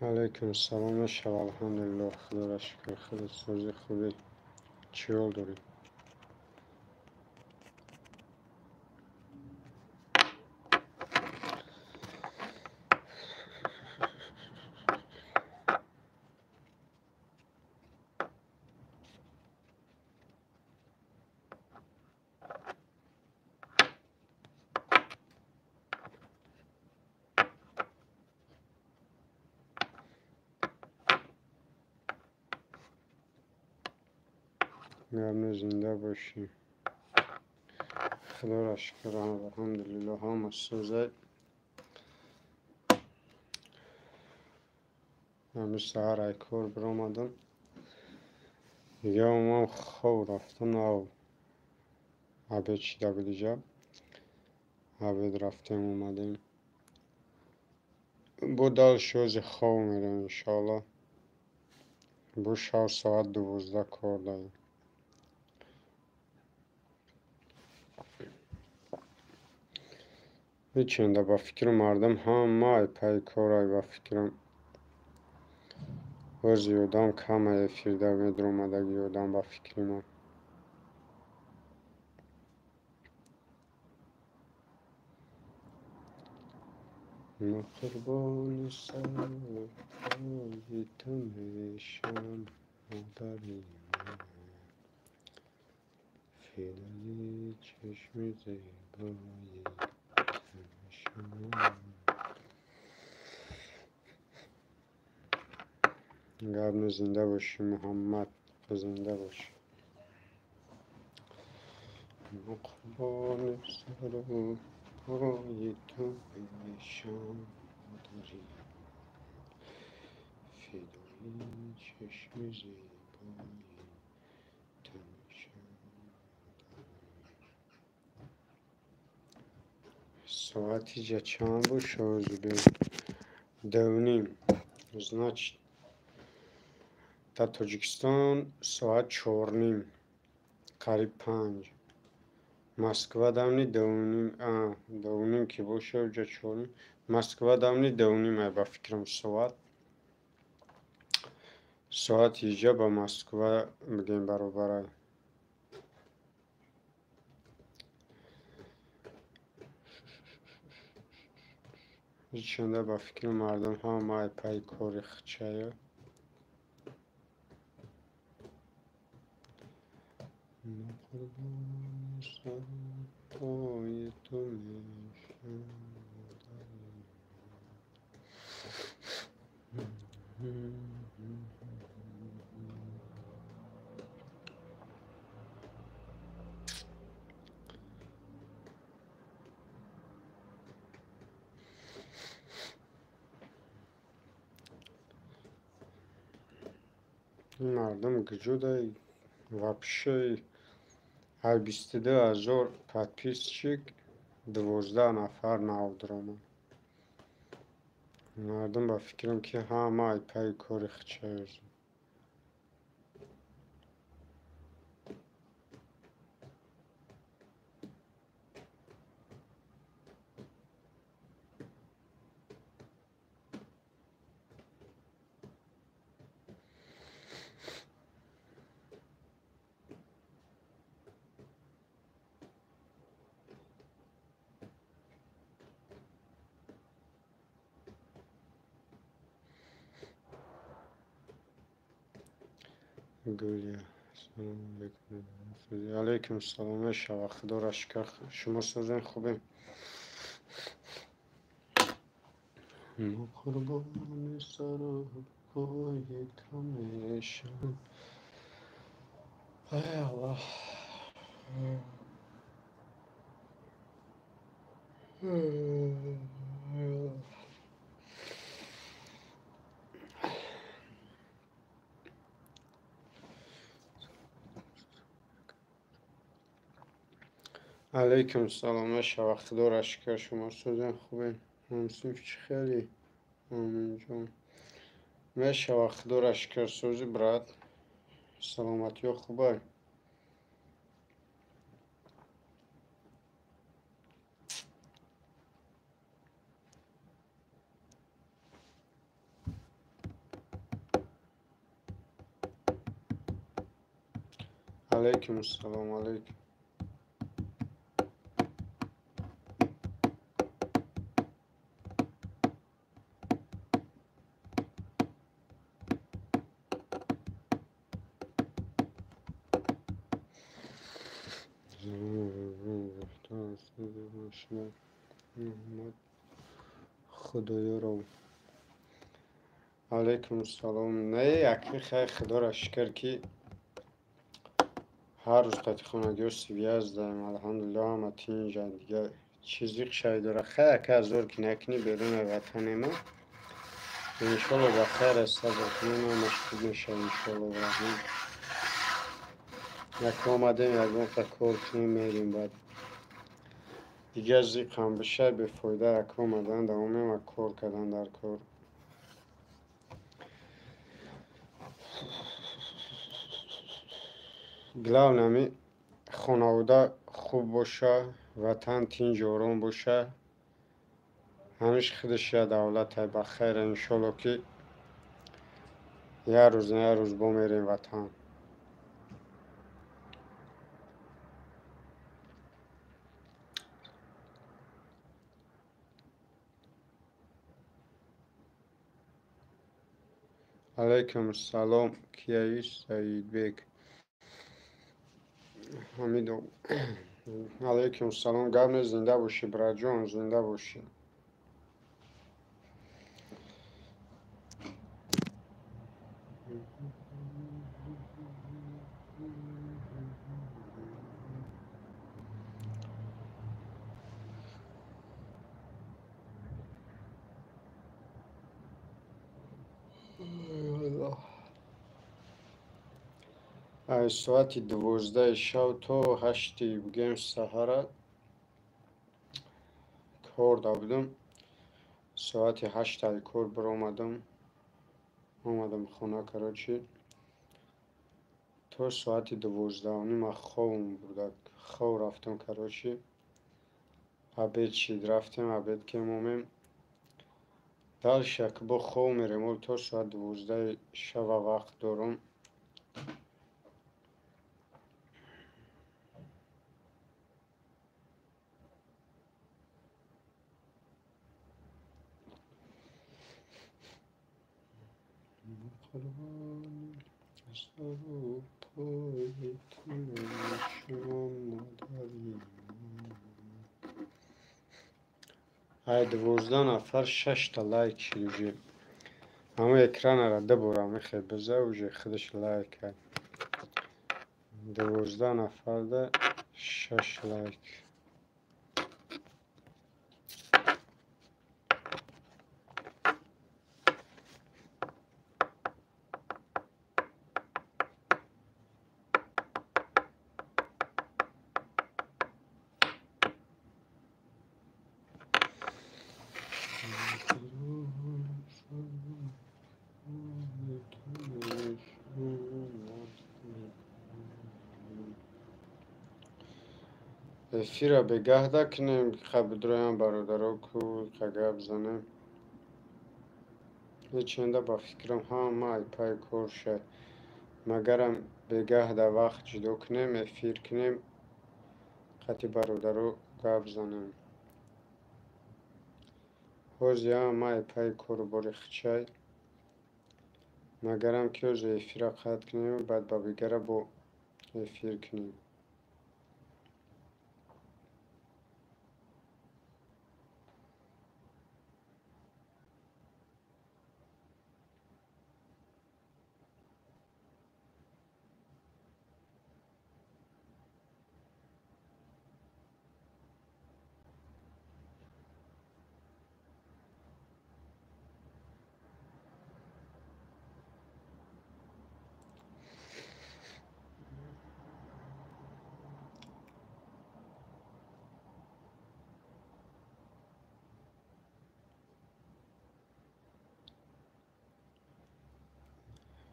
Алайкум ассалом. Мешава, алҳамдулиллоҳ, худоро шукр, худат созӣ, хубӣ? Чӣ ҳол дорӣ? Гап зинда бошӣ. Худоро шукр, алҳамдулиллоҳ, ҳама созай. Ҳамин саҳар ай кор биромадам. Дига омам, хоб рафтам, нав обед шида буд иҷа. Обед рафтем, омадем. Бо дальше ози хоб мерем, иншоаллоҳ. Бо шав соат 12 кор даем. Ҳеченда ба фикри мардум ҳама ай пайи корай, ба фикрам. Ози одам кама эфирда медуромадаги одам, ба фикри ман. Ма қурбони сарпои ту мешавам, модари ман. Фидои чашми зебои ту мешавам. Гап не, зинда бошӣ, Муҳаммад, зинда бошӣ. Ма қурбони сарпои ту мешавам, модари ман. Фидои чашми зебои ту мешавам. Соати ҷа чанд боша ҳозир? 2:30. Значит, дар Тоҷикистон соат 4:30, қариб 5. Москва дамни 2:30, 2:30 ки боша, уҷа 4:30. Москва дамни 2:30 ай, ба фикрам, соат. Соати иҷа ба Москва бигем баробарай. Ҳеченда ба фикри мардум ҳама ай пайи кори хичая. Ма қурбони сарпои ту мешавам, модари ман. Ин мардум куҷодай? Вообще ай 22 000 подписчик 12 нафар нав дуромад. Мардум ба фикрам, ки ҳама ай пайи кори хичая. Гулия, ассалому алайкум. Алайкум ассалом. Мешава, худоро шукр, шумо созен, хубем? Ма қурбони сарпои ту мешавам. Ай Аллоҳ. Алайкум салом. Мешава, худоро шукр, шумо созен, хубем? Ҳамсинф чӣ хеле, Оминҷон? Мешава, худоро шукр, созӣ, брат, саломатиё хубай? Алейкум ассалом, алейкум. Худоёров. Алейкум ассалом. Не, яки хай Худоро шукр ки ҳар рӯз қати хонагиҳо связь даем. Алҳамдулиллоҳ, ҳама тинҷан. Дигар чизи хушай дора. Хай ака азор ки накунӣ беруни ватанема. Иншолло ба хайр аст, сабр кунем, ҳамаш хуб мешавад иншолло. Раҳмат. Яке омадем, ягон қа кор кунем, мерем баъд. Дигар зиқам бишай бефоида, яке омадан давом меояд кор кардан дар кор. Главное ами хонавода хуб боша, ватан тинҷ ором боша. Ҳамиш худаш я давлатай ба хайр, иншолло ки як рӯз на як рӯз бо мерем ватан. Алейкум ассалом, кияи Саидбек Ҳамидов. Алейкум ассалом, гап нест, зинда бошӣ братҷон, зинда бошӣ. Аз соати 12 шав то 8 бигӯем саҳара кор да будам. Соати 8 кор баромадам. Омадам хона, короче. То соати 12:30 хобам бурда. Хоб рафтам, короче. Обед шид, рафтем, обед кем омем. Дальше як бо хоб мерем, то соат 12 шава вақт дорам. Ай 12 нафар 6 та лайк шид уже. Ҳамон экранара дубора мехе биза уже худаш лайк кард. 12 нафарда 6 лайк. Эфира бегаҳда кунем, қабдроям бародаро ку гап занем. Ҳеченда ба фикрам ҳама айпай кор шад. Магарам бегаҳда вақт ҷудо кунем, эфир кунем, қати бародаро гап занем. Ҳози ҳама айпай кору бори хичай. Магарам ки ҳози эфира қатъ кунем, баъд ба бигара бо эфир кунем.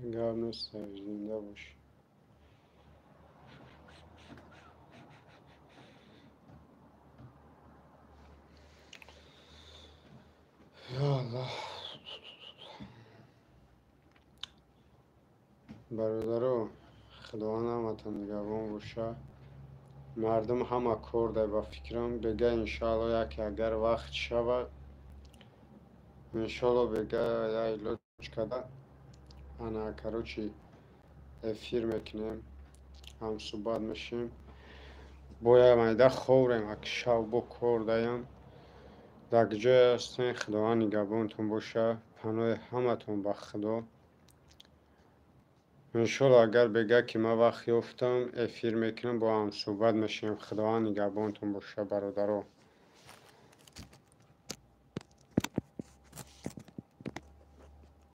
Гап нест, зинда бош. Ё Аллоҳ. Бародаро, Худованд ҳаматон нигаҳбон боша. Мардум ҳама кор дай, ба фикрам. Бега, иншоалло, яке агар вақт шавад, иншоалло, бега як илоҷ карда, ана, короче, эфир мекунем, ҳамсӯҳбат мешем. Бояд майда ховрем, ак шав бо кор даям. Дар ҷое ҳастем, Худованд нигаҳбонтон боша. Паноҳи ҳаматон ба Худо. Иншоалло, агар бега ки ман вақт ёфтам, эфир мекунам, бо ҳамсӯҳбат мешавем. Худованд нигаҳбонтон боша, бародаро.